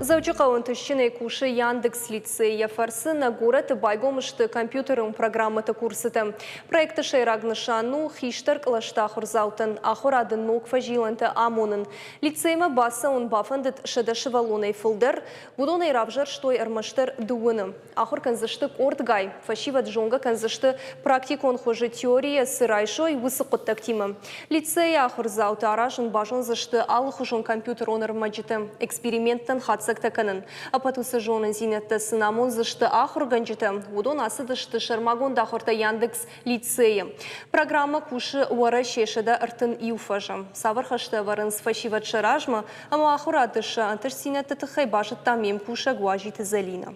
Дзӕуджыхъӕуы ӕнтыстджынӕй кусы Яндекс лицей. Йӕ фӕрцы нӕ горӕты байгом сты компьютерон программӕты курсытӕ. Проекты сӕйраг нысан у хистӕр кълӕсты ахуырдзаутӕн ахуырады ног фӕзилӕнтӕ амонын. Лицеймӕ бацӕуын бафӕндыд 100 сывӕллонӕй фылдӕр. Уыдонӕй равзӕрстой ӕрмӕстдӕр дыууыны. Ахуыр кӕндзысты къордгай, фӕсивӕд зонгӕ кӕндзысты практикон хуызы теорийӕ цы райсой, уыцы хъуыддӕгтимӕ. Лицейы ахуырдзаутӕ аразын базондзысты алыхуызон компьютерон ӕрмӕджытӕ, эксперименттӕн хатдзӕгтӕ кӕнын. Ӕппӕт уыцы зонындзинӕдтӕ сын амондзысты ахуыргӕнджытӕ. Уыдон ацыдысты сӕрмагонд ахуыртӕ Яндекс лицейы. Программӕ кусы Уӕрӕсе 131 фӕзы. Цавӕр хӕстӕ ӕвӕрынц фӕсивӕд сӕ размӕ ӕмӕ ахуырады сӕ ӕнтыстдзинӕдты тыххӕй базыдта ме мкусӕг Уазиты Зӕлинӕ.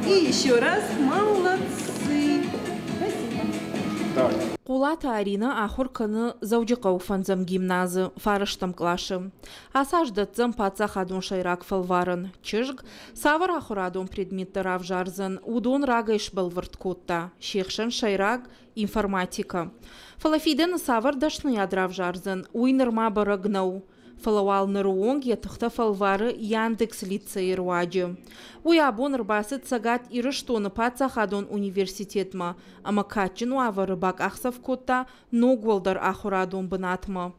И еще раз молодцы! Спасибо. Хъулаты Аринӕ ахуыр кӕны Дзӕуджыхъӕуы фӕндзӕм гимназы фарӕстӕм къласы. Ацы аз дӕтдзӕн паддзахадон сӕйраг фӕлварӕн. Чызг цавӕр ахуырадон предметтӕ равзардзӕн, уыдон рагӕй сбӕлвырд кодта. Се хсӕн сӕйраг информатикӕ. Фӕлӕ фидӕны цавӕр дӕсныйад равзардзӕн, уый нырма бӕрӕг нӕу. Фӕлӕ уал ныры онг йӕ тыхтӕ фӕлвары Яндекс лицейы руаджы. Уый абон ӕрбацыд Цӕгат Ирыстоны паддзахадон университетмӕ ӕмӕ кадджын уавӕры бакъахдзӕф кодта ног уӕлдӕр ахуырадон бынатмӕ.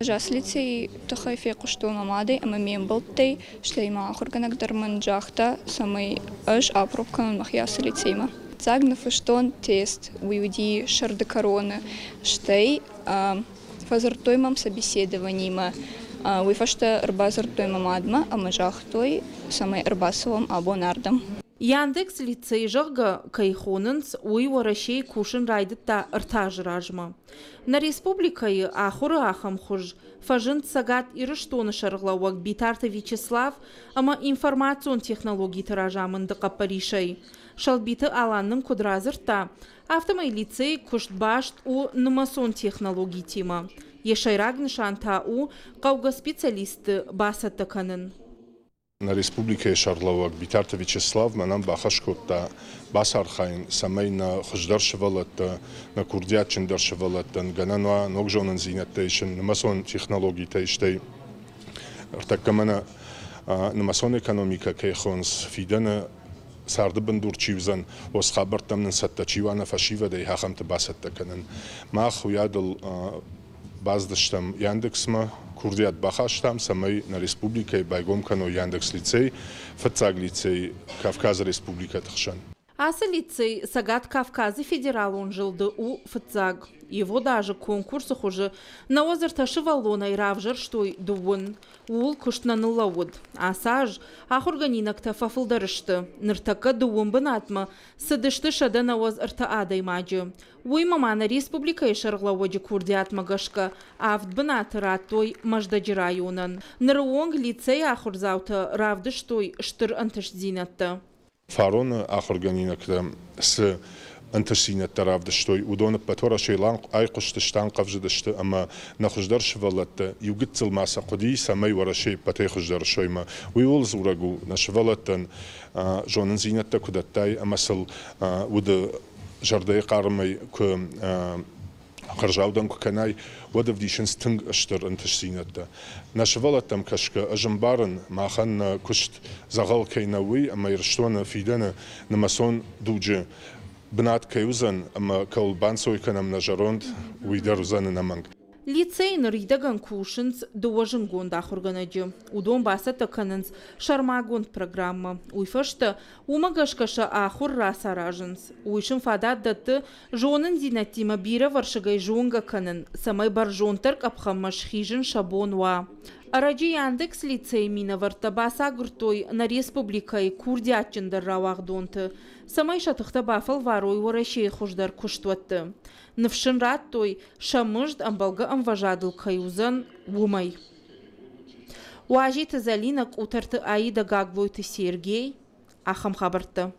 Ӕз ацы лицейы тыххӕй фехъуыстон мӕ мадӕй ӕмӕ ме мбӕлттӕй, стӕй ма ахуыргӕнӕг дӕр мын загъта, цӕмӕй ӕз апроб кӕнон мӕхи ацы лицеймӕ. Фыццаг ныффыстон тест, уый уыди сӕрды кӕроны, стӕй фӕдзырдтой мӕм собеседованиимӕ. Уый фӕстӕ ӕрбадзырдтой мӕ мадмӕ ӕмӕ загътой, цӕмӕй ӕрбацӕуӕм абон ардӕм. Яндекс лицей, зӕгъгӕ, кӕй хонынц, уый Уӕрӕсейы кусын райдыдта ӕртӕ азы размӕ. Нӕ республикӕйы ахуыры ахӕм хуыз фӕзынд Цӕгат Ирыстоны сӕргълӕууӕг Битарты Вячеслав ӕмӕ информацион технологиты разамынды хъӕппӕрисӕй. Сӕлбиты Алан нын куыд радзырдта, афтӕмӕй лицейы куыст баст у нымӕцон технологитимӕ. Йӕ сӕйраг нысан та у хъӕугӕ специалистты бацӕттӕ кӕнын. Нӕ республикӕйы сӕргълӕууӕг Битарты Вячеслав мӕнӕн бахӕс кодта бацархайын, цӕмӕй нӕ хуыздӕр сывӕллӕттӕ, нӕ курдиатджындӕр сывӕллӕттӕн гӕнӕн уа ног зонындзинӕдтӕ исын, нымӕцон технологитӕ стӕй ӕртӕккӕ мӕнӕ нымӕцон экономикӕ кӕй хонынц, фидӕны царды бындур чи уыдзӕн, уыцы хабӕрттӕм нын цӕттӕ чи уа нӕ фӕсивӕдӕй, ахӕмты бацӕттӕ кӕнын. Мах уыйадыл Бацыдыстӕм Яндексмӕ, курдиат бахастам, цӕмӕй нӕ республикӕйы байгом кӕной Яндекс-лицей, фыццаг лицей Кавказы республикӕты хсӕн. Ацы лицей Цӕгат Кавказы федералон зылды у фыццаг. Ивгъуыд азы конкурсы хуызы нӕуӕдз ӕртӕ сывӕллонӕй равзӕрстой дыууын. Ууыл куыст нӕ ныллӕууыд. Ацы аз ахуыргӕнинӕгтӕ фӕфылдӕр сты. Ныртӕккӕ дыууын бынатмӕ цыдысты 193 адӕймаджы. Уыимӕ ма нӕ республикӕйы сӕргълӕууӕджы курдиатмӕ гӕсгӕ авд бынаты радтой Мӕздӕджы районӕн. Ныры онг лицейы ахуырдзаутӕ равдыстой стыр ӕнтыстдзинӕдтӕ. Фароны ахуыргӕнинӕгтӕ цы ӕнтыстдзинӕдтӕ равдыстой, уыдон ӕппӕт Уӕрӕсейыл айхъуыстысты, анхъӕвзыдысты ӕмӕ нӕ хуыздӕр сывӕллӕттӕ иу гыццыл ма сӕ хъуыди, цӕмӕй Уӕрӕсейы ӕппӕтӕй хуыздӕр суой. Уый ууыл дзурӕг у, нӕ сывӕллӕттӕн зонындзинӕдтӕ куы дӕттай ӕмӕ сыл уды зӕрдӕйы хъармӕй куы хӕрзаудӕн куы кӕнай, уӕд ӕвдисынц тынг стыр ӕнтыстдзинӕдтӕ. Нӕ сывӕллӕттӕм кӕсгӕ ӕз ӕмбарын, махӕн нӕ куыст дзӕгъӕл кӕй нӕу, уый ӕмӕ Ирыстоны фидӕны нымӕцон дуджы бынат кӕй уыдзӕн ӕмӕ кӕуыл банцой кӕнӕм нӕ зӕронд, уый дӕр уыдзӕн ӕнӕмӕнг. Лицейы ныридӕгӕн кусынц дыууӕ зындгонд ахуыргӕнӕджы. Уыдон бацӕттӕ кӕнынц сӕрмагонд программӕ. Уый фӕстӕ уымӕ гӕсгӕ сӕ ахуыр рацаразынц. Уый сын фадат дӕтты зонындзинӕдтимӕ бирӕвӕрсыгӕй зонгӕ кӕнын, цӕмӕй бӕрзонддӕр къӕпхӕнмӕ схизын сӕ бон уа. Ӕрӕджы Яндекс лицейы минӕвӕрттӕ бацагуырдтой нӕ республикӕйы курдиатджындӕр рауагъдонты, цӕмӕй сӕ тыхтӕ бафӕлварой Уӕрӕсейы хуыздӕр куыстуӕтты. Ныфс ын радтой, сӕ мызд ӕмбӕлгӕ ӕмвӕзадыл кӕй уыдзӕн, уымӕй. Уазиты Зӕлинӕ, Къутӕрты Аидӕ, Гаглойты Сергей. Ахӕм хабӕрттӕ.